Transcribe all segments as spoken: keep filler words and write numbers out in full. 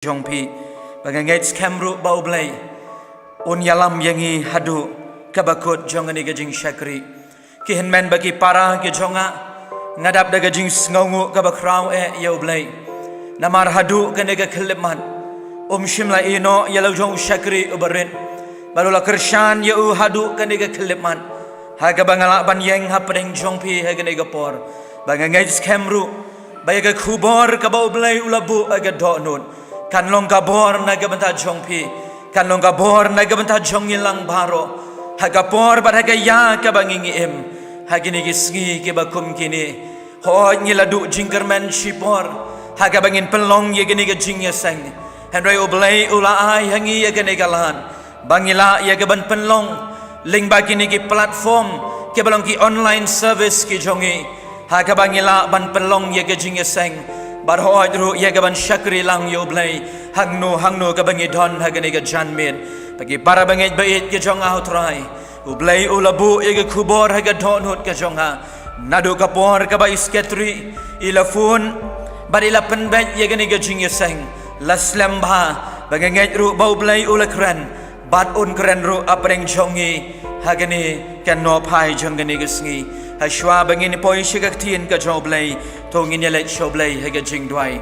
jong phi. Ba nga ngeit skhem ruh ba U Blei un ïalam ïa ngi haduh kaba kut jong kane ka jingshakri. Ki hynmen bad ki para ki jong nga, nga dap da ka jingsngewnguh kaba khraw eh ïa U Blei. Namar haduh kane ka khyllipmat um shym la ïehnoh ïa la u jong u shakri uba rit. Bad u la kyrshan ïa u haduh kane ka khyllipmat. Ha kaba nga lah ban ïeng hapdeng jong phi ha kane ka por. Ba nga ngeit skhem ruh ba ïa ka khubor kaba U Blei u la buh ha ka dohnud kan long ka bor na ka bynta jong phi, kan long ka bor na ka bynta jong ngi lang baroh. Ha ka por bad ha ka ïa kaba ngi ngi im ha kine ki sngi kiba kum kine. Hooid, ngi la duh jingkyrmen shipor ha kaba ngin pynlong ïa kane ka jingïaseng. Hynrei U Blei u la ai ha ngi ïa kane ka lad ba ngi lah ïa ka ban pynlong lyngba kine ki platform kiba long ki online service ki jong ngi. Ha kaba ngi lah ban pynlong ïa ka jingïaseng bad hooid ruh ïa ka ban shakri lang ïa U Blei hangno hangno kaba ngi don ha kane ka janmiet. Bad ki para bangeit ba ïeit ki jong nga ha U Trai, U Blei u la buh ïa ka khubor ha ka dohnud ka jong nga. Naduh ka por kaba i secretary i la phone bad i la pynbeit ïa kane ka jingïaseng, la slem bha. Ba nga ngeit ruh ba U Blei u la kren bad un kren ruh hapdeng jong ngi ha kane ka nohphai jong kane ka sngi. Ha shuwa ba ngin poi sha ka ktien ka jong U Blei, to ngin ïaleit sha U Blei ha ka jingduwai.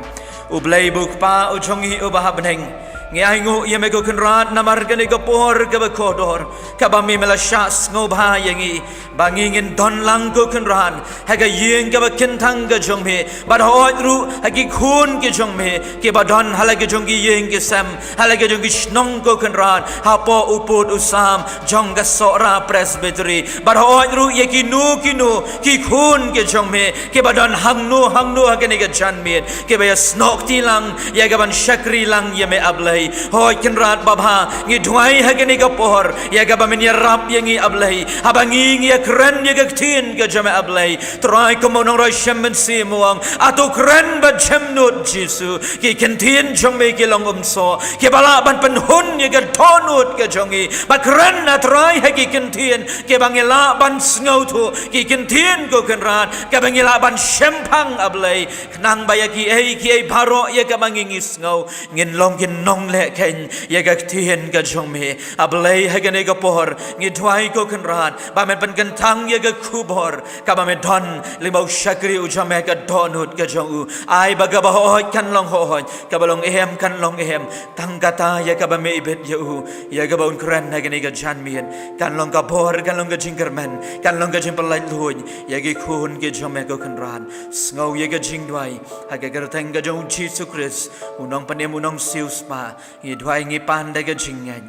U Blei ba U Kpa u jong ngi uba ha bneng, ngi ainguh ïa me ko Kynrad namar kane ka por kaba kordor kaba me me la shah sngewbha ïa ngi ba ngi ngin don lang ko Kynrad ha ka ïing kaba kynthang ka jong me. Bad hooid ruh ha ki khun ki jong me kiba don ha la ki jong ki ïing ki sem, ha la ki jong ki shnong ko Kynrad, hapoh u pud u sam jong ka Sohra Presbytery. Bad hooid ruh ïa kino kino ki khun ki jong me kiba don hangno hangno ha kane ka janmiet kiba ïasnoh kti lang ïa ka ban shakri lang ïa me A Blei. Hooid Kynrad babha, ngi duwai ha kane ka por ïa kaba men ïarap ïa ngi A Blei haba ngi ngi ïakren ïa ka ktien ka jong me A Blei. Trai kum u nongrwai shem mynsiem u ong, ato kren bad jemnud Jisu. Ki ktien jong me ki long umsoh kiba lah ban pynhun ïa ka dohnud ka jong ngi. Bad kren A Trai ha ki ktien kiba ngi lah ban sngewthuh, ki ktien ko Kynrad kaba ngi lah ban shemphang A Blei. Khnang ba ïa kiei kiei baroh ïa kaba ngi ngi sngew ngin long ki nongleh khein ïa ka ktien ka jong me A Blei. Ha kane ka por ngi duwai ko Kynrad ba men pynkyntang ïa ka khubor kaba me don lyngba u shakri u jong me ha ka dohnud ka jong u. Ai ba kaba hooid kan long hooid, kaba long em kan long em. Tang kata ïa kaba me ibit ïa u, ïa kaba un kren ha kane ka janmiet, kan long ka bor, kan long ka jingkyrmen, kan long ka jingpynlait luid ïa ki khun ki jong me ko Kynrad. Sngew ïa ka jingduwai ha ka kyrteng ka jong u Jisu Khrist, u nongpynim, u nongsiewspah. Ngi duwai ngi pan da ka jingngeit.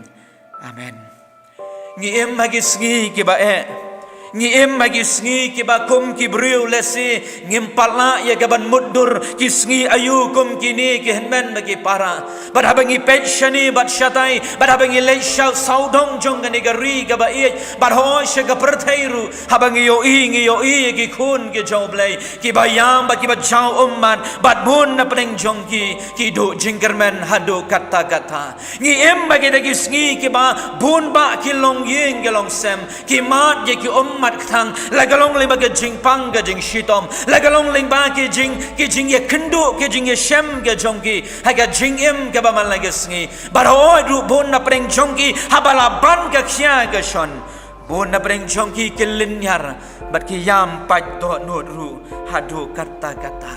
Amen. Ngi im ha ki sngi kiba eh. Ngi im ha ki sngi kiba kum ki briew lehse ngim pat lah ïa ka ban mutdur. Ki sngi aïu kum kine ki hynmen bad ki para? Bad haba ngi peit shane bad shatai, bad haba ngi leit sha sawdong jong kane ka ri kaba ïeit, bad hooid sha ka pyrthei ruh, haba ngi ïohi, ngi ïohi ïa ki khun ki jong U Blei kiba ïam bad kiba jaw ummat, bad bun na pdeng jong ki ki duh jingkyrmen haduh katta katta. Ngi im ha kita ki sngi kiba bun bah ki longïing ki longsem ki mad ïa ki ummat kthang, la ka long lyngba ka jingpang ka jingshitom, la ka long lyngba ki jing, ki jingïakynduh, ki jingïashem ka jong ki ha ka jingim kaba man la ka sngi. Bad hooid ruh bun na pdeng jong ki haba la ban ka khia ka shon, bun na pdeng jong ki ki lynñiar bad ki ïam pait dohnud ruh haduh katta katta.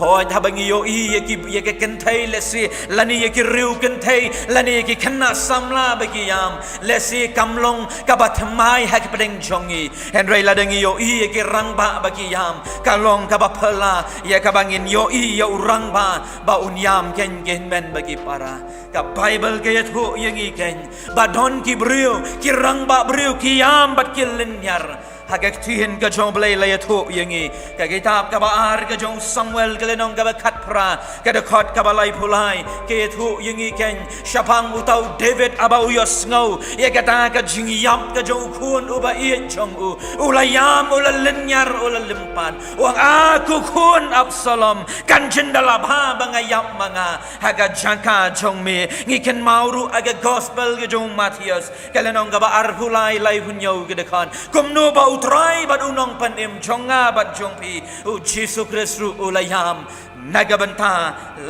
Hooid haba ngi ïohi ïa ki, ïa ka kynthei lehse lane ïa ki riew kynthei lane ïa ki khynnah samla ba ki ïam, lehse kam long kaba thymmai ha ka pdeng jong ngi. Hynrei lada ngi ïohi ïa ki rangbah ba ki ïam, ka long kaba phylla ïa kaba ngin ïohi ïa u rangbah ba un ïam khein ki hynmen bad ki para. Ka Baibl ka ïathuh ïa ngi khein ba don ki briew, ki rangbah briew ki ïam bad ki lynñiar. Ha ka ktien ka jong U Blei la ïathuh ïa ngi, ka kitab kaba ar ka jong u Samuel ka lynnong kaba khatphra, ka dkhot kaba laiphew lai, ka ïathuh ïa ngi khein shaphang uta u David haba u ïohsngew ïa kata ka jingïap ka jong u khun uba ïeit jong u, u la ïam, u la lynñiar, u la lympat. U ong, a ko khun Absalom, kan jin da la bha ba nga ïap ma nga ha ka jaka jong me. Ngi kynmaw ruh ha ka gospel ka jong u Mathaios ka lynnong kaba arphew lai, laiphew hynñiew, ka dkhot kumno ba U Trai bad u nongpynim jong nga bad jong phi, u Jisu Khrist ruh u la ïam. Na ka bynta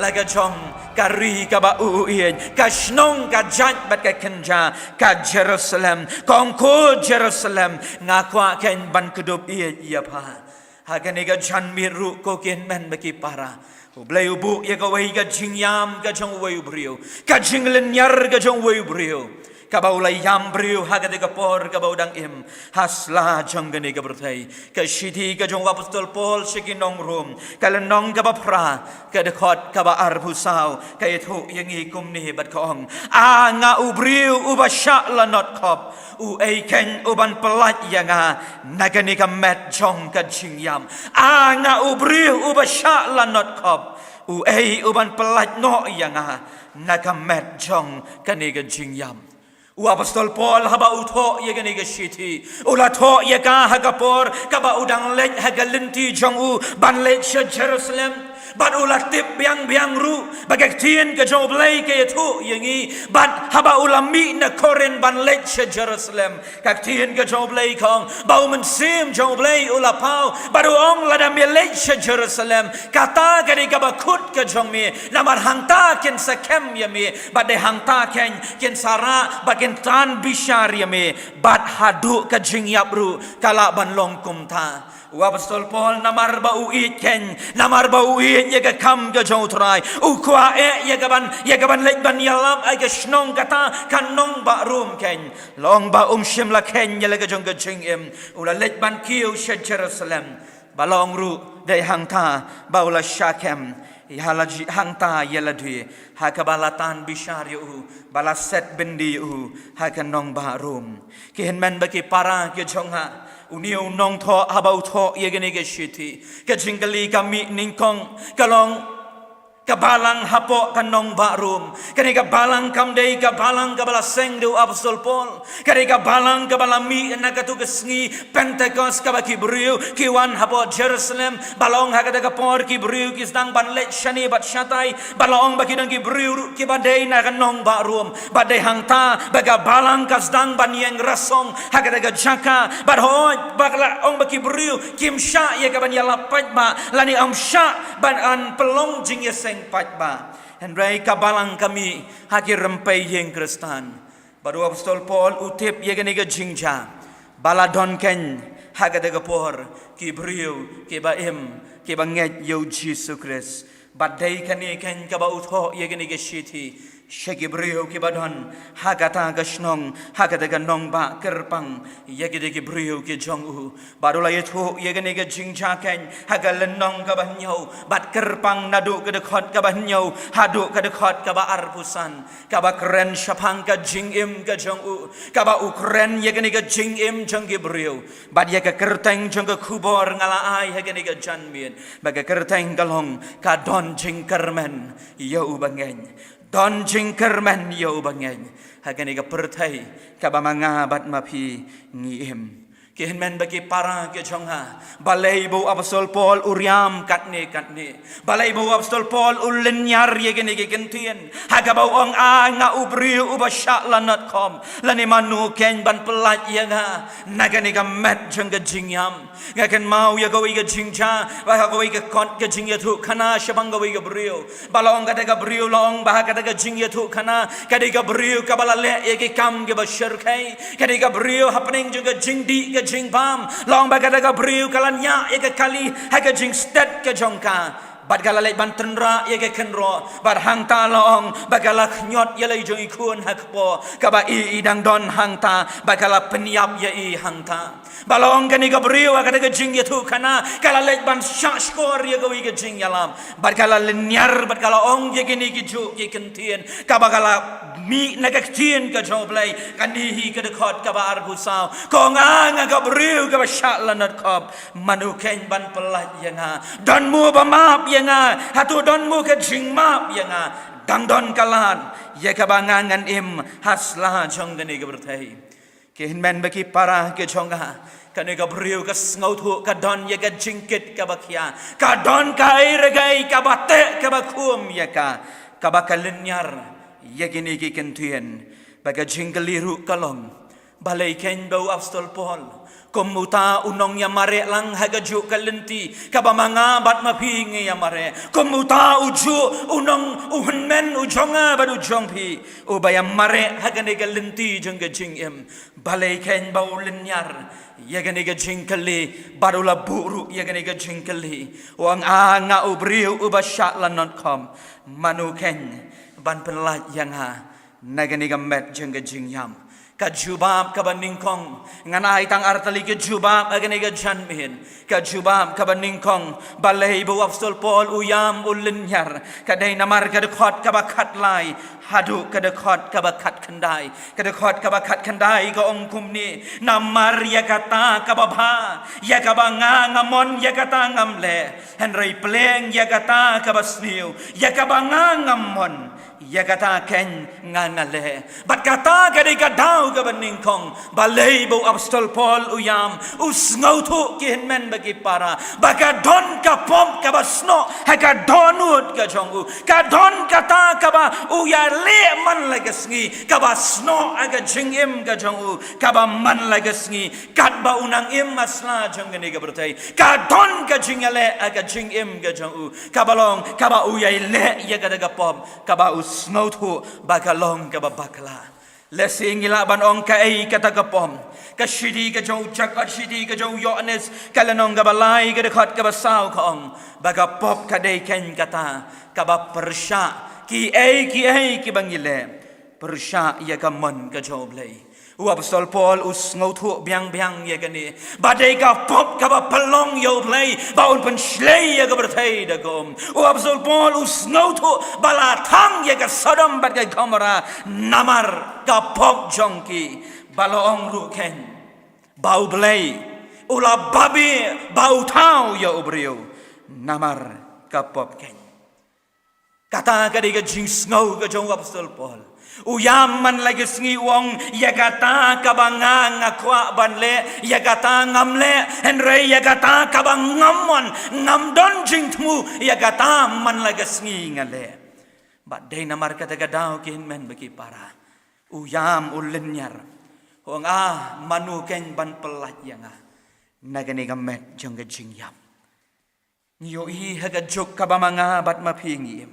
la ka jong ka ri kaba u ïeit, ka shnong ka jait bad ka kynja, ka Jerusalem. Kong ko Jerusalem, nga kwah keiñ ban kdup ïeit ïa pha. Ha kane ka janmiet ruh ko ki hynmen bad ki para, U Blei u buh ïa kawei ka jingïam ka jong uwei u briew, ka jinglynñiar ka jong uwei u briew, kaba u la ïam briew ha kata ka por kaba u dang im ha sla jong kane ka pyrthei. Ka shithi ka jong u Apostol Paul sha ki nong Rom, ka lynnong kaba phra, ka dkhot kaba arphew saw, ka ïathuh ïa ngi kumne bad ka ong: A nga u briew uba shah lanot khop, uei keiñ uban pyllait ïa nga na kane ka met jong ka jingïam? A nga u briew uba shah lanot khop, uei uban pyllait noh ïa nga na ka met jong kane ka jingïam? U Apostol Paul haba u thoh ïa kane ka shithi, u la thoh ïa ka ha ka por kaba u dang leit ha ka lynti jong u ban leit sha Jerusalem. Bad u la tip biang biang ruh ba ka ktien ka jong U Blei ka ïathuh ïa ngi, bad haba u la mih na Korinth ban leit sha Jerusalem, ka ktien ka jong U Blei ka ong ba U Mynsiem jong U Blei u la paw, bad u ong: Lada me leit sha Jerusalem, kata ka dei kaba kut ka jong me, namar hangta kin sa kem ïa me, bad dei hangta keiñ kin sa rah bad kin tan bishar ïa me, bad haduh ka jingïap ruh ka lah ban long kumta. U Apostol Paul, namar ba u ïeit keiñ, namar ba u ïeit ïa ka kam ka jong U Trai, u kwah eh ïa ka ban, ïa ka ban leit ban ïalap ha ka shnong kata ka nongbah Rom keiñ. La ong ba um shym la kheiñ ïa la ka jong ka jingim, u la leit ban kiew sha Jerusalem. Ba la ong ruh dei hangta ba u la shah kem, ïa la jia hangta ïa lade, ha kaba la tan bishar ïa u, ba la set byndi ïa u ha ka nongbah Rom. Ki hynmen bad ki para ki jong nga, une u nongthoh haba u thoh ïa kane ka shithi, ka jingkylli ka mih nyngkong ka long: Ka balang hapoh ka nongbah Rom, kane ka balang kam dei ka balang kaba la seng da u Apostol Paul. Ka dei ka balang kaba la mih na katu ka sngi Pentekost, kaba ki briew ki wan hapoh Jerusalem. Ba la ong ha kata ka por ki briew ki sdang ban leit shane bad shatai. Ba la ong ba ki don ki briew ruh kiba dei na ka nongbah Rom, bad dei hangta ba ka balang ka sdang ban ïeng rasong ha kata ka jaka. Bad hooid, ba la ong ba ki briew kim shah ïa ka ban ïalap paidbah, lane ym shah ban, ban pynlong jingïaseng paidbah. Hynrei ka balang ka mih ha ki rympei ïing Khristan. Bad u Apostol Paul u tip ïa kane ka jingjia, ba la don keiñ ha kata ka por ki briew kiba im, kiba ngeit ïa u Jisu Khrist. Bad dei kane keiñ kaba u thoh ïa kane ka shithi sha ki briew kiba don ha kata ka shnong, ha kata ka nongbah, kyrpang ïa kita ki briew ki jong u. Bad u la ïathuh ïa kane ka jingjia keiñ ha ka lynnong kaba hynñiew, bad kyrpang naduh ka dkhot kaba hynñiew haduh ka dkhot kaba arphew san, kaba kren shaphang ka jingim ka jong u, kaba u kren ïa kane ka jingim jong ki briew, bad ïa ka kyrteng jong ka khubor nga la ai ha kane ka janmiet, bad ka kyrteng ka long: Ka don jingkyrmen ïa u bangeit. Don jingkyrmen ïa u bangeit ha kane ka pyrthei kaba ma nga bad ma phi ngi im. Ki hynmen bad ki para ki jong nga, balei ba u Apostol Paul u riam katne katne? Balei ba u Apostol Paul u lynñiar ïa kine ki kyntien ha kaba u ong: A nga u briew uba shah lanot khop, lane mano keiñ ban pyllait ïa nga na kane ka met jong ka jingïam? Nga kynmaw ïa kawei ka jingjia, ba ha kawei ka kot ka jingïathuhkhana shaphang kawei ka briew. Ba la ong kata ka briew, la ong ba ha kata ka jingïathuhkhana, ka dei ka briew kaba la leh ïa ki kam kiba shyrkhei. Ka dei ka briew hapdeng jong ka jingdih ka jingbam, la ong ba kata ka briew ka la ñiah ïa ka kali ha ka jingstet ka jong ka. Bad ka la leit ban tynrah ïa ka kynroh, bad hangta la ong ba ka la khñiot ïa la i jong i khun ha kpoh, kaba i i dang don hangta, bad ka la pynïap ïa i hangta. Ba la ong kane ka briew ha kata ka jingïathuhkhana, ka la leit ban shah shkor ïa kawei ka jingïalam, bad ka la lynñiar, bad ka la ong ïa kine ki juh ki kyntien, kaba ka la mih na ka ktien ka jong U Blei, kane hi ka dkhot kaba arphew saw. Ka ong: A nga ka briew kaba shah lanot khop, mano keiñ ban pyllait ïa nga? Don mo ba map ïa nga? Hato don mo ka jingmap ïa nga? Dang don ka lad ïa kaba nga ngan im ha sla jong kane ka pyrthei. Ki hynmen bad ki para ki jong nga, kane ka briew ka sngewthuh ka don ïa ka jingkit kaba khia, ka don kaei re kaei kaba teh kaba khum ïa ka, kaba ka lynñiar ïa kine ki kyntien. Bad ka jingkylli ruh ka long: Balei kein ba u Apostol Paul, kum uta u nongïamareh lang ha ka juh ka lynti kaba ma nga bad ma phi ngi ïamareh, kum uta u juh u nong u hynmen u jong nga bad u jong phi, uba ïamareh ha kane ka lynti jong ka jingim, balei kein ba u lynñiar ïa kane ka jingkylli bad u la buh ruh ïa kane ka jingkylli, u ong, a nga u briew uba shah lanot khop, mano kein ban pynlait ïa nga na kane ka met jong ka jingïap? Ka jubab kaba nyngkong, ngan ai tang artylli ka jubab ha kane ka janmiet. Ka jubab kaba nyngkong, balei ba u Apostol Paul u ïam u lynñiar, ka dei namar ka dkhot kaba khatlai haduh ka dkhot kaba khatkhyndai. Ka dkhot kaba khatkhyndai ka ong kumne: Namar ïa kata kaba bha ïa kaba nga nga mon, ïa kata ngam leh, hynrei pleng ïa kata kaba sniew ïa kaba nga ngam mon, ïa kata kein nga nga leh. Bad kata ka dei ka daw kaba nyngkong, balei ba u Apostol Paul u ïam, u sngewthuh, ki hynmen bad ki para, ba ka don ka pop kaba snoh ha ka dohnud ka jong u. Ka don kata kaba u ïaleh man la ka sngi, kaba snoh ha ka jingim ka jong u, kaba man la ka sngi katba u nang im ha sla jong kane ka pyrthei. Ka don ka jingïaleh ha ka jingim ka jong u, kaba long kaba u ïaleh ïa kata ka pop kaba u sngewthuh ba ka long kaba bakla. Lehse ngi lah ban ong kaei kata ka pop. Ka shithi ka jong u Jakob, shithi ka jong u Ïoannis, ka lynnong kaba lai, ka dkhot kaba saw ka ong ba ka pop ka dei kein kata kaba pyrshah kiei kiei kiba ngi leh, pyrshah ïa ka mon ka jong U Blei. U Apostol Paul u sngewthuh biang biang ïa kane, ba dei ka pop kaba pynlong ïa U Blei ba un pynshlei ïa ka pyrthei da ka um. U Apostol Paul u sngewthuh ba la thang ïa ka Sodom bad ka Gomorrah namar ka pop jong ki, ba la ong ruh kein ba U Blei u la babe ba u thaw ïa u briew namar ka pop kein. Kata ka dei ka jingsngew ka jong u Apostol Paul. U ïam man la ka sngi, u ong, ïa kata kaba nga nga kwah ban leh, ïa kata ngam leh, hynrei ïa kata kaba ngam mon, ngam don jingthmu, ïa kata man la ka sngi nga leh. Bad dei namar kata ka daw, ki hynmen bad ki para, u ïam u lynñiar. U ong, ah, mano kein ban pynlait ïa nga na kane ka met jong ka jingïap? Ngi ïohi ha ka juk kaba ma nga bad ma phi ngi im.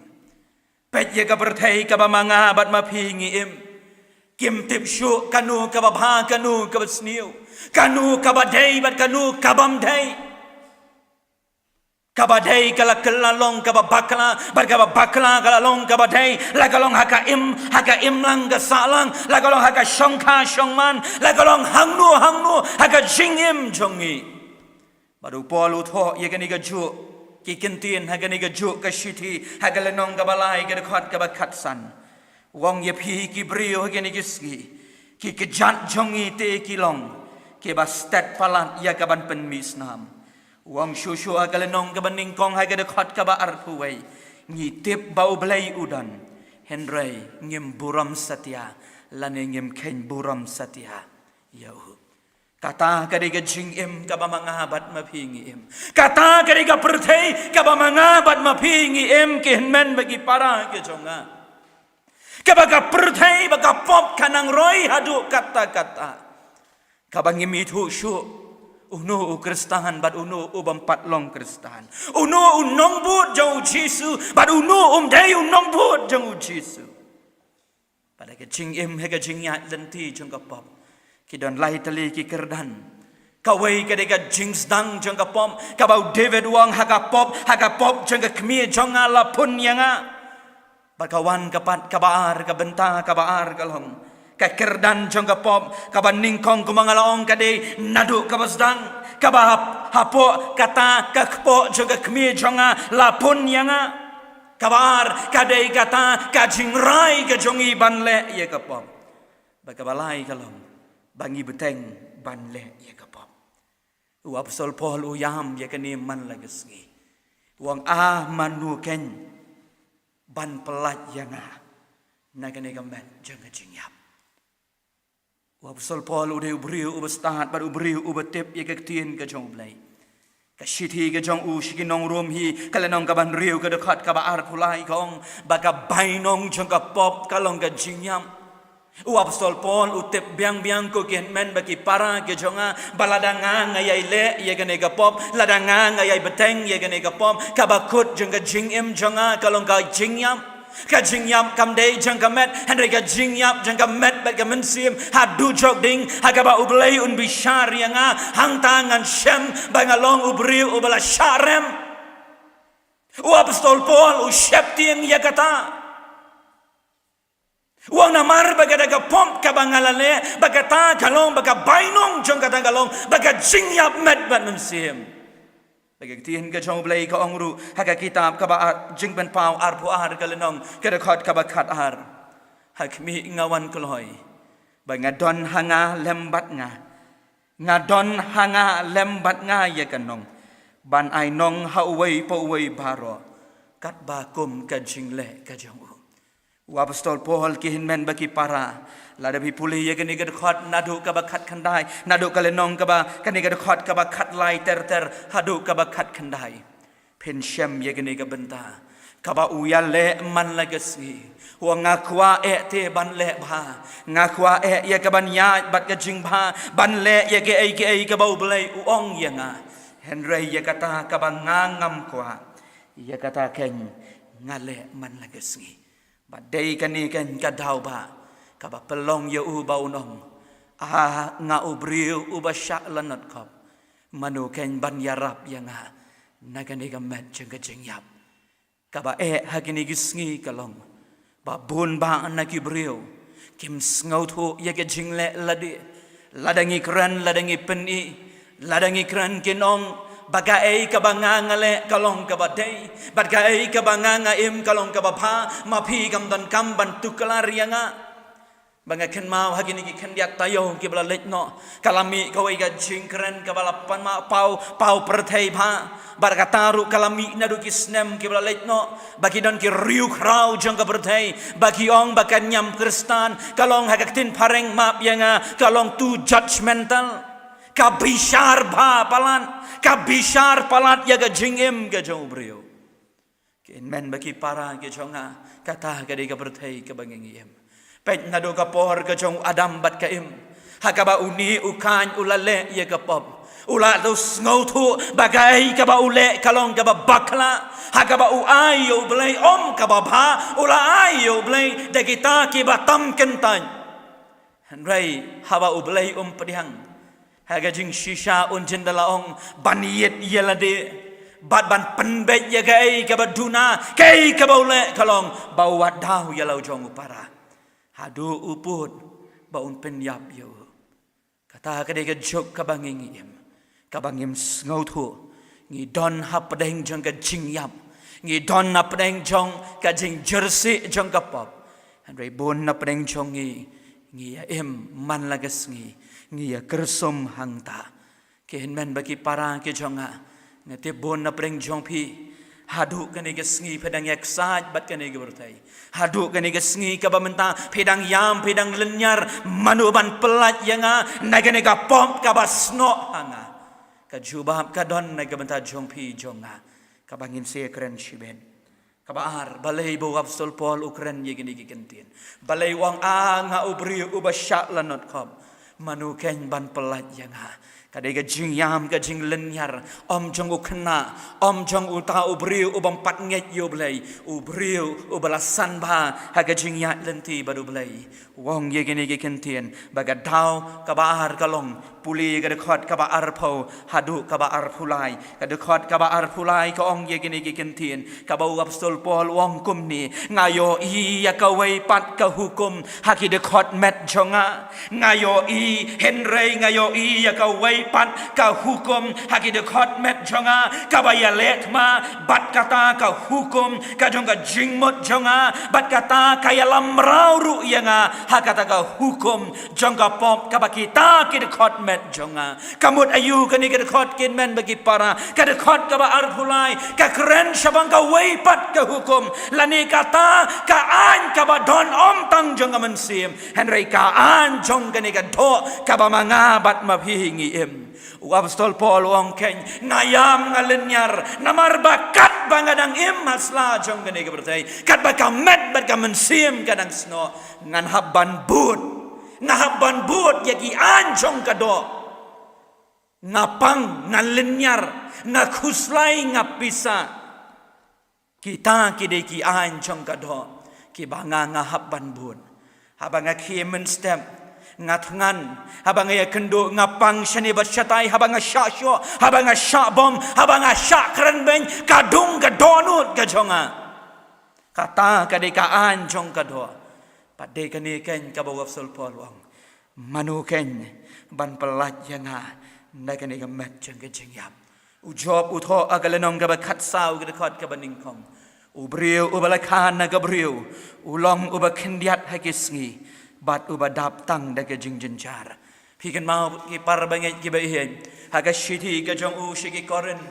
Peit ïa ka pyrthei kaba ma nga bad ma phi ngi im. Kim tip shuh kano kaba bha, kano kaba sniew, kano kaba dei bad kano ka bym dei. Kaba dei ka la kylla long kaba bakla, bad kaba bakla ka la long kaba dei. La ka long ha ka im, ha ka imlang ka sahlang, la ka long ha ka shongkha shongman, la ka long hangno hangno ha ka jingim jong ngi. Bad u Paul u thoh ïa kane ka juk, ki ktien ha kane ka juk ka shithi, ha ka lynnong kaba lai, ka dkhot kaba khatsan. U ong, ïa phi ki briew ha kine ki sngi, ki kjat jong ngi te ki long kiba stet palat ïa kaban pynmih snam. U ong shuh shuh ha ka lynnong kaba nyngkong, ha ka dkhot kaba arphew wei, ngi tip ba U Blei u don, hynrei ngim burom satia, lane ngim kheiñ burom satia ïa u. Kata ka dei ka jingim kaba ma nga bad ma phi ngi im. Kata ka dei ka pyrthei kaba ma nga bad ma phi ngi im, ki hynmen bad ki para ki jong nga. Kaba ka pyrthei bad ka pop ka nang roi haduh katta katta. Kaba ngim ithuh shuh uno u Khristan bad uno u bym pat long Khristan. Uno u nongbud jong U Jisu bad uno um dei u nongbud jong U Jisu. Bad ha ka jingim, ha ka jingïaid lynti jong ka pop, ki don lai tylli ki kyrdan. Kawei ka dei ka jingsdang jong ka pop, kaba u David u ong, ha ka pop, ha ka pop jong ka kmie jong nga la pun ïa nga. Bad ka wan ka pat kaba ar, ka bynta kaba ar ka long, ka kyrdan jong ka pop kaba nyngkong, kumba nga la ong, ka dei naduh kaba sdang, kaba hap-, hapoh kata ka kpoh jong ka kmie jong nga la pun ïa nga. Kaba ar ka dei kata ka jingrai ka jong ngi ban leh ïa ka pop. Bad kaba lai ka long ba ngi bteng ban leh ïa ka pop. U Apostol Paul u ïam ïa kane man la ka sngi. U ong, ah, mano kein ban pynlait ïa nga na kane ka met jong ka jingïap? U Apostol Paul u dei u briew uba stad bad u briew uba tip ïa ka ktien ka jong U Blei. Ka shithi ka jong u sha ki nong Rom hi, ka lynnong kaba hynriew, ka dkhot kaba arphew lai, ka ong ba ka bainong jong ka pop ka long ka jingïap. U Apostol Paul u tip biang biang, ko ki hynmen bad ki para ki jong nga, ba lada nga nga ïai leh ïa kane ka pop, lada nga nga ïai bteng ïa kane ka pop, kaba kut jong ka jingim jong nga ka long ka jingïap. Ka jingïap kam dei jong ka met, hynrei ka jingïap jong ka met bad ka mynsiem ha dujok ding, ha kaba U Blei un bishar ïa nga, hangta ngan shem ba nga long u briew uba la shah rem. U Apostol Paul u sheptieng ïa kata. U ong namar ba kata ka pop kaba nga la leh, ba kata ka long, ba ka bainong jong kata ka long ba ka jingïap met bad mynsiem. Ba ka ktien ka jong U Blei ka ong ruh ha ka kitab kaba ar, Jingpynpaw arphew ar ka lynnong, ka dkhot kaba khatar. Ha khmih nga wan kloi, ba nga don ha nga lem bad nga. Nga don ha nga lem bad nga ïa ka nong, ban ai nong ha uwei pa uwei baroh, katba kum ka jingleh ka jong u. U Apostol Paul, ki hynmen bad ki para, lada phi pule ïa kane ka dkhot naduh kaba khatkhyndai, naduh ka lynnong kaba, kane ka dkhot kaba khatlai ter ter haduh kaba khatkhyndai, phin shem ïa kane ka bynta kaba u ïaleh man la ka sngi. U ong nga kwah eh te ban leh bha, nga kwah eh ïa ka ban ïaid bad ka jingbha, ban leh ïa kiei kiei kaba U Blei u ong ïa nga. Hynrei ïa kata kaba nga ngam kwah, ïa kata keiñ nga leh man la ka sngi. Bad dei kane keiñ ka daw ba kaba pynlong ïa u ba un ong, a nga u briew uba shah lanot khop, mano keiñ ban ïarap ïa nga na kane ka met jong ka jingïap. Kaba eh ha kine ki sngi ka long ba bun bah na ki briew kim sngewthuh ïa ka jingleh lade. Lada ngi kren, lada ngi pyni, lada ngi kren kin ong ba kaei kaba nga nga leh ka long kaba dei, bad kaei kaba nga nga im ka long kaba bha, ma phi kam donkam ban tuklar ïa nga. Ba nga kynmaw ha kine ki khyndiat taïew kiba la leit noh, ka la mih kawei ka jingkren kaba la pynmih paw, paw pyrthei bha. Bad kata ruh ka la mih naduh ki snem kiba la leit noh, ba ki don ki riewkhraw jong ka pyrthei ba ki ong ba ka niam Khristan ka long, ha ka ktien phareng map ïa nga, ka long too judgmental. Ka bishar bha palat, ka bishar palat ïa ka jingim ka jong u briew. Ki hynmen bad ki para ki jong nga, kata ka dei ka pyrthei kaba ngi ngi im. Peit naduh ka por ka jong u Adam bad ka Im, ha kaba une u Kain u la leh ïa ka pop, u la tu sngewthuh ba kaei kaba u leh ka long kaba bakla. Ha kaba u ai ïa U Blei ym kaba bha, u la ai ïa U Blei da kita kiba tam kyntait. Hynrei haba U Blei um pdiang, ha ka jingshisha un jin da la ong ban ïit ïa lade bad ban pynbeit ïa kaei kaba duna, kaei kaba u leh ka long ba u wad daw ïa la u jong u para. Haduh u pud ba un pynïap ïa u. Kata ka dei ka juk kaba ngi ngi im, kaba ngim sngewthuh. Ngi don hapdeng jong ka jingïap, ngi don hapdeng jong ka jingjyrsieh jong ka pop. Hynrei bun hapdeng jong ngi, ngi ïa im man la ka sngi, ngi ïa kyrsum hangta. Ki hynmen bad ki para ki jong nga, nga tip bun hapdeng jong phi haduh kane ka sngi phi dang ïa ksaid bad kane ka pyrthei. Haduh kane ka sngi kaba mynta phi dang ïam, phi dang lynñiar, mano ban pyllait ïa nga na kane ka pop kaba snoh ha nga. Ka jubab ka don na ka bynta jong phi jong nga, kaba ngin sa kren shibit. Kaba ar, balei ba u Apostol Paul u kren ïa kine ki kyntien? Balei u ong, a nga u briew uba shah lanot khop, mano keiñ ban pyllait ïa nga? Ka dei ka jingïam, ka jinglynñiar, ym jong u khynnah, ym jong uta u briew u bym pat ngeit ïa U Blei, u briew uba la san bha ha ka jingïaid lynti bad U Blei. U ong ïa kine ki kyntien, ba ka daw kaba ar ka long, pule ka dkhot kaba arphew haduh kaba arphew lai. Ka dkhot kaba arphew lai ka ong ïa kine ki kyntien, kaba u Apostol Paul u ong kumne, nga ïohi ïa kawei pat ka hukum ha ki dkhot met jong nga. Nga ïohi, hynrei nga ïohi ïa kawei pat ka hukum ha ki dkhot met jong nga, kaba ïaleh thma bad kata ka hukum ka jong ka jingmut jong nga, bad kata ka ïalam mraw ruh ïa nga ha kata ka hukum jong ka pop kaba kita ki dkhot met jong nga. Ka mut aïu kane ka dkhot, ki hynmen bad ki para? Ka dkhot kaba arphew lai ka kren shaphang kawei pat ka hukum, lane kata ka aiñ kaba don ym tang jong ka mynsiem, hynrei ka aiñ jong kane ka doh kaba ma nga bad ma phi ngi im. U Apostol Paul u ong keiñ, nga ïam, nga lynñiar, namar ba kat Ba nga dang im ha sla jong kane ka pyrthei, katba ka met bad ka mynsiem ka dang snoh, ngan hap ban bud. Nga hap ban bud ïa ki aiñ jong ka doh. Nga pang, nga lynñiar, nga khuslai, nga pisa. Kita ki dei ki aiñ jong ka doh kiba nga, nga hap ban bud. Haba nga khie mynstep, nga thngan. Haba nga ïakynduh, nga pang shane bad shatai. Haba nga shah shoh, haba nga shah bom, haba nga shah kren beiñ, ka dung ka dohnud ka jong nga. Kata ka dei ka aiñ jong ka doh. Pat dei kane keiñ kaba u Apostol Paul u ong, mano keiñ ban pyllait ïa nga na kane ka met jong ka jingïap? U Job u thoh ha ka lynnong kaba khatsaw, ka dkhot kaba nyngkong, u briew uba la kha na ka briew, u long uba khyndiat ha ki sngi, bad uba dap tang da ka jingjynjar. Phi kynmaw ki para bangeit kiba ïeit, ha ka shithi ka jong u sha ki Korinth,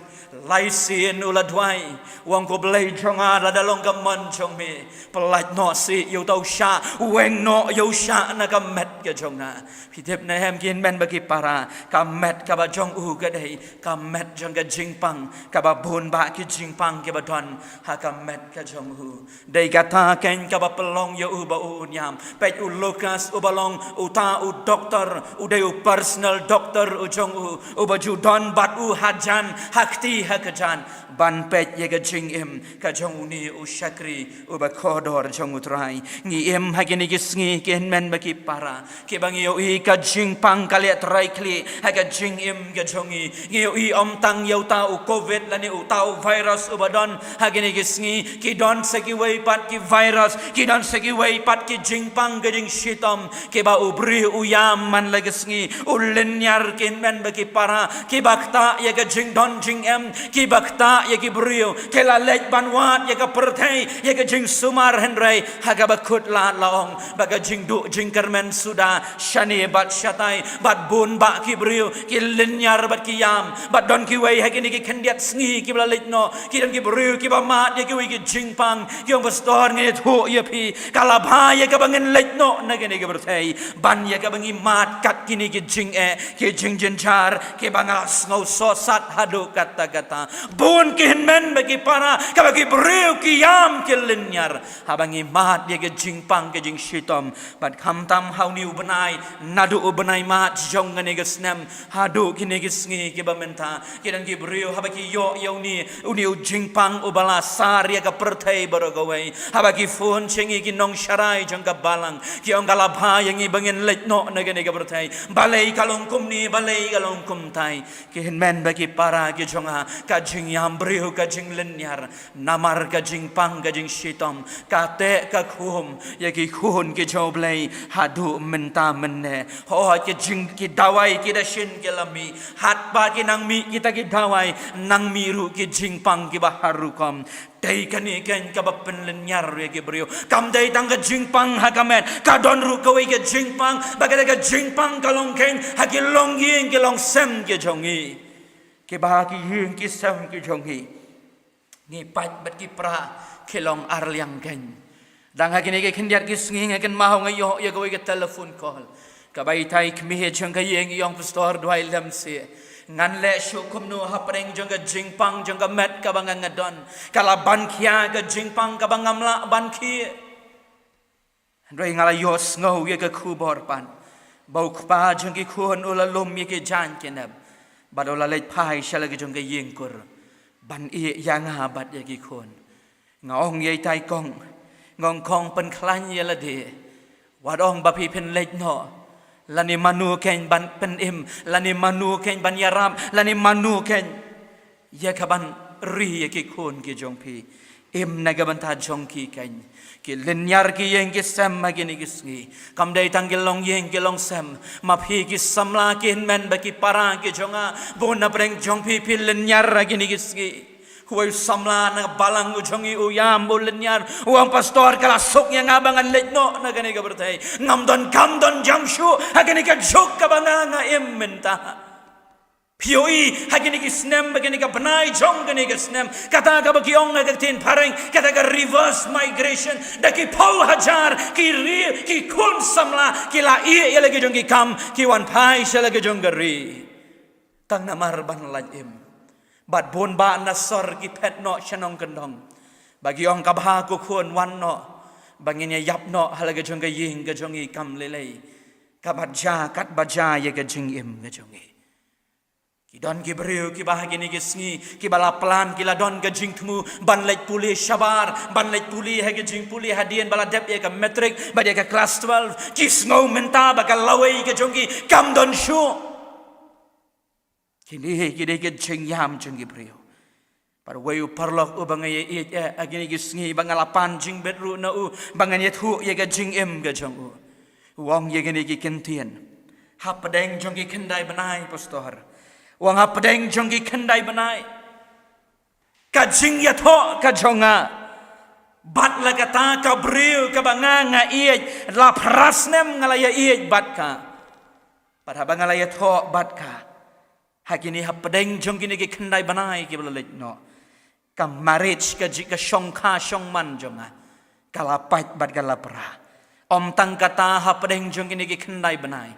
lai sien u la duwai, u ong, ko Blei jong nga, lada long ka mon jong me, pyllait noh seh ïa uta u shah, weng noh ïa u shah na ka met ka jong nga. Phi tip ne em ki hynmen bad ki para, ka met kaba jong u ka dei ka met jong ka jingpang, kaba bun bah ki jingpang kiba don ha ka met ka jong u. Dei kata keiñ kaba pynlong ïa u ba u un ïam. Peit u Lukas uba long uta u doktor, u dei u personal doctor u jong u, uba ju don bad u hajan ha kti ha kajan, ban peit ïa ka jingim ka jong une u shakri uba kordor jong U Trai. Ngi im ha kine ki sngi ki hynmen bad ki para, kiba ngi ïohi ka jingpang ka leh trai khlieh ha ka jingim ka jong ngi. Ngi ïohi ym tang ïa uta u covid lane uta u virus uba don ha kine ki sngi, ki don sa kiwei pat ki virus, ki don sa kiwei pat ki jingpang ka jingshitom, kiba u briew u ïam man la ka sngi, u lynñiar ki hynmen bad ki para, kiba ktah ïa ka jingdon jingem, kiba ktah ïa ki briew, ki la leit ban wad ïa ka pyrthei ïa ka jingsumar, hynrei ha kaba kut lad la ong ba ka jingduh jingkyrmen suda shane bad shatai, bad bun bah ki briew ki lynñiar bad ki ïam, bad don kiwei ha kine ki khyndiat sngi kiba la leit noh, ki don ki briew kiba mad ïa kiwei ki jingpang, ki ong, pastor, ngan ïathuh ïa phi, ka la bha ïa kaba ngin leit noh na kane ka pyrthei ban ïa kaba ngi mad kat kine ki jingeh, ki jingjynjar kiba nga la sngew sohsat haduh katta katta. Bun ki hynmen bad ki para, kaba ki briew ki ïam ki lynñiar haba ngi mad ïa ka jingpang ka jingshitom. Bad khamtam ha une u bnai, naduh u bnai March jong kane ka snem haduh kine ki sngi kiba mynta, ki don ki briew haba ki ïoh ïa une, une u jingpang uba la sar ïa ka pyrthei baroh kawei, haba ki phone sha ngi ki nongsharai jong ka balang, ki ong, ka la bha ïa ngi ba ngin leit noh na kane ka pyrthei. Balei ka long kumne, balei ka long kumtai? Ki hynmen bad ki para ki jong nga, ka jingïam briew, ka jinglynñiar, namar ka jingpang ka jingshitom, ka teh ka khum ïa ki khun ki jong U Blei haduh mynta mynne. Hooid, ki jing, ki dawai ki da shin ki la mih, hato ba ki nang mih kita ki dawai, nang mih ruh ki jingpang kiba har rukom. Dei kane keiñ kaba pynlynñiar ïa ki briew. Kam dei tang ka jingpang ha ka met, ka don ruh kawei ka jingpang, ba kata ka jingpang ka long keiñ ha ki longïing ki longsem ki jong ngi, kiba ha ki ïing ki sem ki jong ngi ngi pait bad ki para ki long arliang keiñ. Dang ha kine ki khyndiat ki sngi nga kynmaw nga ïoh ïa kawei ka telephone call, kaba itai kmie jong ka ïing i ong, pastor, duwai lem seh, ngan leh shuh kumno hapdeng jong ka jingpang jong ka met kaba nga nga don. Ka la ban khia ka jingpang kaba ngam lah ban khie. Hynrei nga la ïohsngew ïa ka khubor pat ba u kpa jong ki khun u la lum ïa ki jaiñ ki nep, bad u la leit phai sha la ki jong ka ïingkur ban ïeh ïa nga bad ïa ki khun. Nga ong ïa itai kong, nga ong, kong, pynkhlaiñ ïa lade, wat ong ba phi phin leit noh, lane mano keiñ ban pynim, lane mano keiñ ban ïarap, lane mano keiñ ïa ka ban ri ïa ki khun ki jong phi. Im na ka bynta jong ki keiñ. Ki lynñiar ki ïing ki sem ha kine ki sngi. Kam dei tang ki longïing ki longsem, ma phi ki samla, ki hynmen bad ki para ki jong nga, bun napdeng jong phi phi lynñiar ha kine ki sngi. Uwei u samla na balang u jong ngi u ïam, u lynñiar, u ong, pastor, ka la suk ïa nga ba ngan leit noh na kane ka pyrthei. Ngam don kam don jam shuh ha kane ka juk kaba nga nga im mynta. Phi ïohi ha kine ki snem, ba kine ka bnai jong kine ka snem, kata kaba ki ong ha ka ktien phareng, kata ka reverse migration, da ki phew hajar ki ri, ki khun samla ki la ïeh ïa la ki jong ki kam, ki wan phai sha la ki jong ka ri. Tang namar ban lait im. Bad bun bah na sor ki phet noh sha nongkyndong. Ba ki ong, ka bha ko khun, wan noh. Ba ngin ïa ïap noh ha la ka jong ka ïing ka jong i, kam lei lei. Ka bha ja, kat bha ja ïa ka jingim ka jong i. Ki don ki briew kiba ha kine ki sngi, kiba la plan, ki la don ka jingthmu ban leit pule shabar, ban leit pule ha ka jingpule hadien ba la dep ïa ka matric, bad ïa ka class twelve, ki sngew mynta ba ka lawei ka jong ki kam don shuh. Kine ki dei ki jingïam jong ki briew. Bad wei u paralok uba nga ïeit eh, ha kine ki sngi ba nga la pan jingbit ruh na u, ba ngan ïathuh ïa ka jingim ka jong u. U ong ïa kine ki kyntien. Hapdeng jong ki khyndai bnai, pastor. U ong hapdeng jong ki khyndai bnai. Ka jingïathoh ka jong nga bad la kata ka briew kaba nga nga ïeit, la phra snem nga la ïa ïeit bad ka. Bad haba nga la ïathoh bad ka, ha kine, hapdeng jong kine ki khyndai bnai kiba la leit noh, ka marriage, ka ji, ka shongkha shongman jong nga, ka la pait bad ka la pra. Ym tang kata, hapdeng jong kine ki khyndai bnai,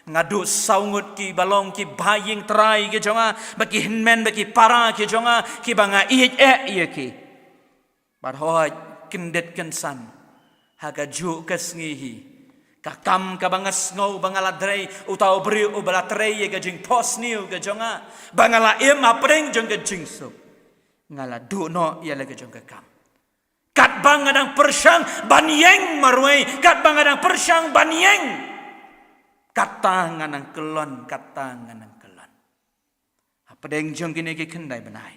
nga duh saw ngut kiba long ki ba ïing trai ki jong nga, ba ki hynmen ba ki para ki jong nga, kiba nga ïeit eh ïa ki. Bad hooid, kyndit kynsan, ha kajuh ka sngi hi, ka kam kaba nga sngew ba nga la trei, uta u briew uba la trei ïa ka jingphohsniew ka jong nga, ba nga la im hapdeng jong ka jingsuk, nga la duh noh ïa la ka jong ka kam. Katba nga dang pyrshang ban ïeng marwei, katba nga dang pyrshang ban ïeng, kata nga nang kyllon, kata nga nang kyllon. Hapdeng jong kine ki khyndai bnai,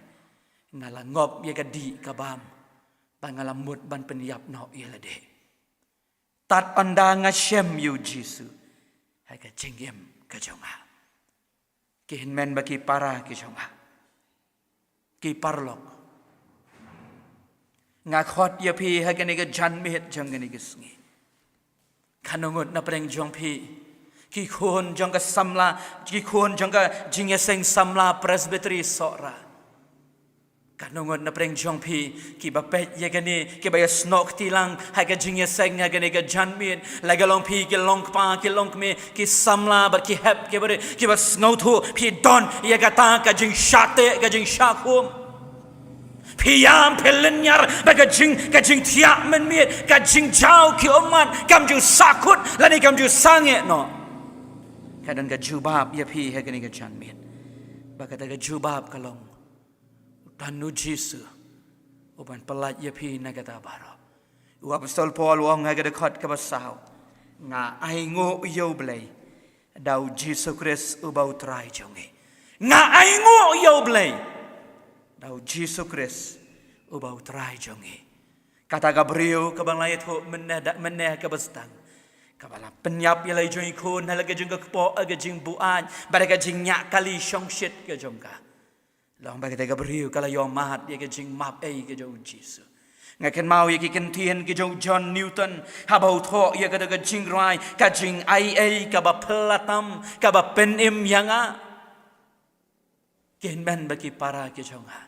nga la ngop ïa ka dih ka bam, ba nga la mut ban pynïap noh ïa lade. Tad ynda nga shem ïa u Jisu ha ka jingim ka jong nga. Ki hynmen bad ki para ki jong nga, ki paralok, nga khot ïa phi ha kane ka janmiet jong kane ka sngi. Katno ngut na pdeng jong phi ki khun jong ka samla, ki khun jong ka jingïaseng samla Presbytery Sohra? Katno ngut na pdeng jong phi kiba peit ïa kane, kiba ïasnoh kti lang ha ka jingïaseng ha kane ka janmiet? La ka long phi ki long kpa, ki long kmie, ki samla bad ki hep, kiba dei, kiba sngewthuh phi don ïa kata ka jingshah teh, ka jingshah khum. Phi ïam, phi lynñiar bad ka jing, ka jingthiah mynmiet, ka jingjaw ki ummat kam ju sahkut lane kam ju sangeh noh. Ka don ka jubab ïa phi ha kane ka janmiet. Bad kata ka jubab ka long, u don u Jisu uban pyllait ïa phi na kata baroh. U Apostol Paul u ong ha ka dkhot kaba saw, nga ainguh ïa U Blei da u Jisu Khrist uba U Trai jong ngi. Nga ainguh ïa U Blei da u Jisu Khrist uba U Trai jong ngi. Kata ka briew kaba nga la ïathuh mynne da, mynne kaba sdang, kaba la pynïap ïa la jong i khun ha la ka jong ka kpoh, ha ka jingbuaid bad ka jingñiah kali shongshit ka jong ka. Long ba kata ka briew ka la ïohmad ïa ka jingmap ei ka jong u Jisu. Nga kynmaw ïa ki kyntien ki jong u John Newton, haba u thoh ïa kata ka jingrwai, ka jingaiei kaba phylla tam, kaba pynim ïa nga. Ki hynmen bad ki para ki jong nga,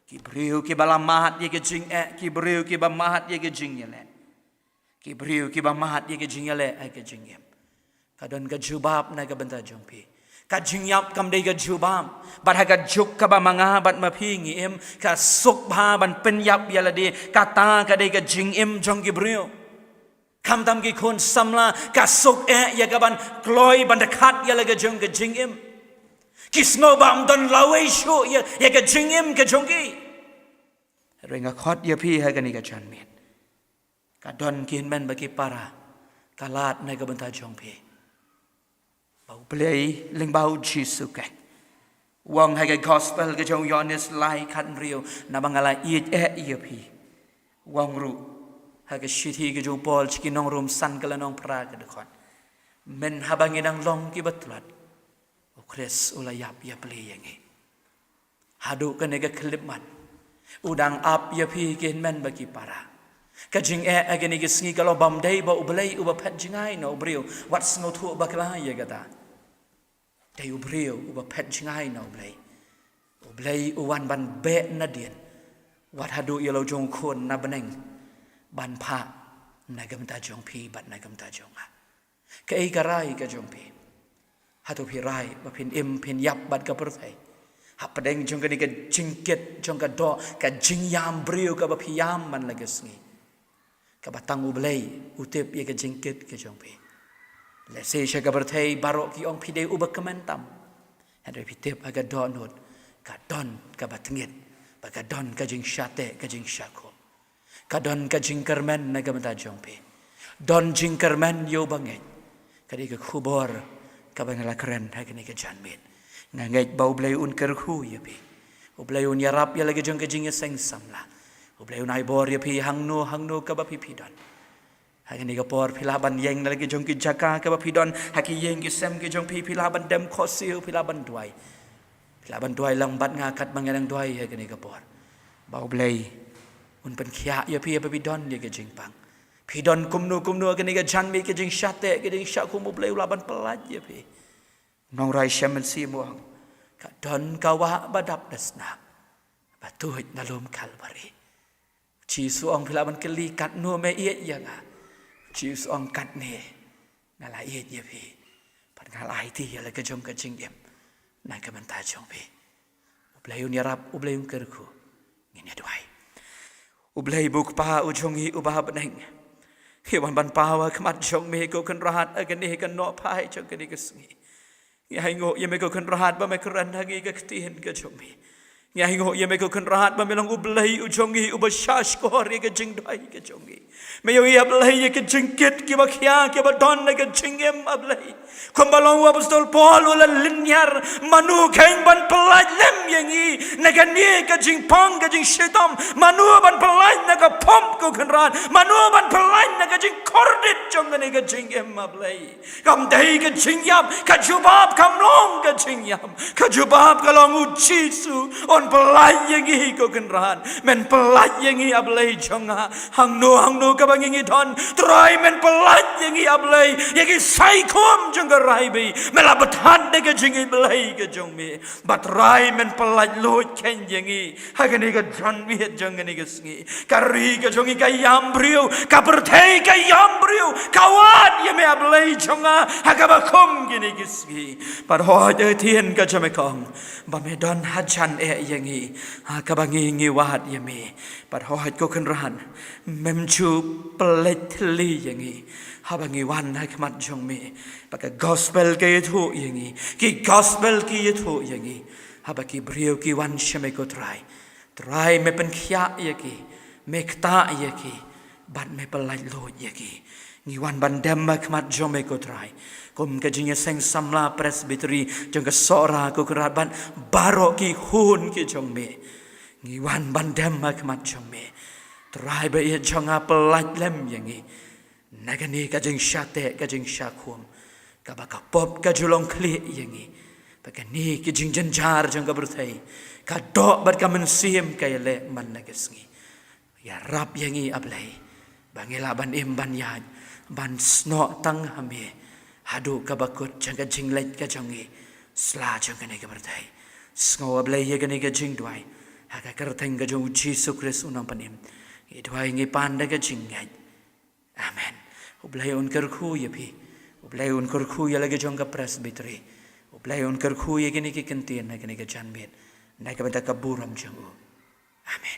ki briew kiba la mad ïa ka jingeh, ki briew kiba mad ïa ka jingïaleh, ki briew kiba mad ïa ka jingïaleh ha ka jingim, ka don ka jubab na ka bynta jong phi. Ka jingïap kam dei ka jubab. Bad ha ka juk kaba ma nga bad ma phi ngi im, ka suk bha ban pynïap ïa lade, kata ka dei ka jingim jong ki briew. Khamtam ki khun samla, ka suk eh ïa ka ban kloi, ban dkhat ïa la ka jong ka jingim. Ki sngew ba ym don lawei shuh ïa, ïa ka jingim ka jong ki. Hynrei nga khot ïa phi ha kane ka janmiet, ka don, ki hynmen bad ki para, ka lad na ka bynta jong phi. Ba U Blei lyngba u Jisu Khrist, u ong ha ka Gospel ka jong u Ïoannis lai khathynriew, naba nga la ïeit eh ïa phi. U ong ruh ha ka shithi ka jong u Paul sha ki nong Rom, san ka lynnong, phra ka dkhot, mynhaba ngi dang long kiba tlot, u Khrist u la ïap ïapli ïa ngi. Haduh kane ka khyllipmat, u dang ap ïa phi, ki hynmen bad ki para. Ka jingeh ha kine ki sngi ka long ba ym dei ba U Blei uba phet jngai na u briew, wat sngewthuh bakla ïa kata. Dei u briew uba phet jngai na U Blei. U Blei u wan ban beh nadien, wat haduh ïa la u jong u Khun na bneng, ban phah na ka bynta jong phi bad na ka bynta jong nga. Kaei ka rai ka jong phi? Hato phi rai ba phin im, phin ïap bad ka pyrthei? Hapdeng jong kane ka jingkit jong ka doh, ka jingïam briew kaba phi ïam man la ka sngi, kaba tang U Blei u tip ïa ka jingkit ka jong phi. Lehse sha ka pyrthei baroh ki ong phi dei uba kmen tam, hynrei phi tip ha ka dohnud ka don kaba tngit, ba ka don ka jingshah teh, ka jingshah khum. Ka don ka jingkyrmen na ka bynta jong phi. Don jingkyrmen ïa uba ngeit. Ka dei ka khubor kaba nga la kren ha kane ka janmiet. Nga ngeit ba U Blei un kyrkhu ïa phi. U Blei un ïarap ïa la ka jong ka jingïaseng samla. U Blei un ai bor ïa phi hangno hangno kaba phi phi don. Ha kane ka por phi lah ban ïeng na la ka jong ki jaka kaba phi don, ha ki ïing ki sem ki jong phi, phi lah ban dem khohsiew, phi lah ban duwai. Phi lah ban duwai lang bad nga katba nga dang duwai ha kane ka por, ba U Blei un pynkhiah ïa phi haba phi don ïa ka jingpang. Phi don kumno kumno ha kane ka janmiet, ka jingshah teh, ka jingshah khum, U Blei u lah ban pyllait ïa phi. Nongrai Shem Mynsiem u ong, ka don ka wah ba dap da snam, ba tuid na lum Kalbari. Jisu ong, phi lah ban kylli, katno me ïeit ïa nga? Jisu ong, katne nga la ïeit ïa phi, bad nga la aiti ïa la ka jong ka jingim na ka bynta jong phi. U Blei un ïarap, U Blei un kyrkhu. Ngin ïa duwai. U Blei ba u Kpa u jong ngi uba ha bneng, ngi wan ban paw ha khmat jong me ko Kynrad ha kane ka nohphai jong kane ka sngi. Ngi ainguh ïa me ko Kynrad ba me kren ha ngi ka ktien ka jong me. Ngi ainguh ïa me ko Kynrad ba me long U Blei u jong ngi, uba shahshkor ïa ka jingduwai ka jong ngi. Me ïohi, A Blei, ïa ka jingkit kiba khia kiba don ha ka jingim, A Blei. Kumba long u apostol Paul u la lynñiar, mano khein ban pyllait lem ïa ngi na kane ka jingpang ka jingshitom? Mano ban pyllait na ka pop ko Kynrad? Mano ban pyllait na ka jingkordit jong kane ka jingim, A Blei? Kam dei ka jingïap, ka jubab kam long ka jingïap. Ka jubab ka long u Jisu. Un pyllait ïa ngi ko Kynrad. Men pyllait ïa ngi, A Blei jong nga. Hangno hangno kaba ngi ngi don, Trai, men pyllait ïa ngi, A Blei, ïa ki saikhum jong ka rai bri. Men la bthat da ka jingïeit Blei ka jong me. Bad Trai, men pyllait luid khein ïa ngi ha kane ka janmiet jong kane ka sngi. Ka ri ka jong ngi ka ïam briew, ka pyrthei ka ïam briew, ka wad ïa me, A Blei jong nga, ha kaba kum kine ki sngi. Bad hooid, ka ktien ka jong me ka ong ba me don hajan eh ïa ngi ha kaba ngi ngi wad ïa me. Bad hooid ko Kynrad, mem ju pynleit thylli ïa ngi haba ngi wan ha khmat jong me. Ba ka gospel ka ïathuh ïa ngi, ki gospel ki ïathuh ïa ngi, haba ki briew ki wan sha me ko Trai. Trai, me pynkhiah ïa ki, me ktah ïa ki, bad me pyllait luid ïa ki. Ngi wan ban dem ha khmat jong me ko Trai, kum ka jingïaseng samla Presbytery jong ka Sohra ko Kynrad, bad baroh ki khun ki jong me. Ngi wan ban dem ha khmat jong me. Trai, ba ïeit jong nga, pyllait lem ïa ngi na kane ka jingshah teh, ka jingshah khum, kaba ka pop ka ju long khlieh ïa ngi. Ba kane ki jingjynjar jong ka pyrthei, ka doh bad ka mynsiem ka ïaleh man la ka sngi. Ïarap ïa ngi, A Blei, ba ngi lah ban im ban ïaid, ban snoh tang ha me haduh kaba kut jong ka jingleit ka jong ngi sla jong kane ka pyrthei. Sngew, A Blei, ïa kane ka jingduwai ha ka kyrteng ka jong u Jisu Khrist u Nongpynim. Ngi duwai ngi pan da ka jingngeit. Amen. U Blei un kyrkhu ïa phi. U Blei un kyrkhu ïa la ka jong ka Presbytery. U Blei un kyrkhu ïa kine ki kyntien ha kane ka janmiet na ka bynta ka burom jong u. Amen.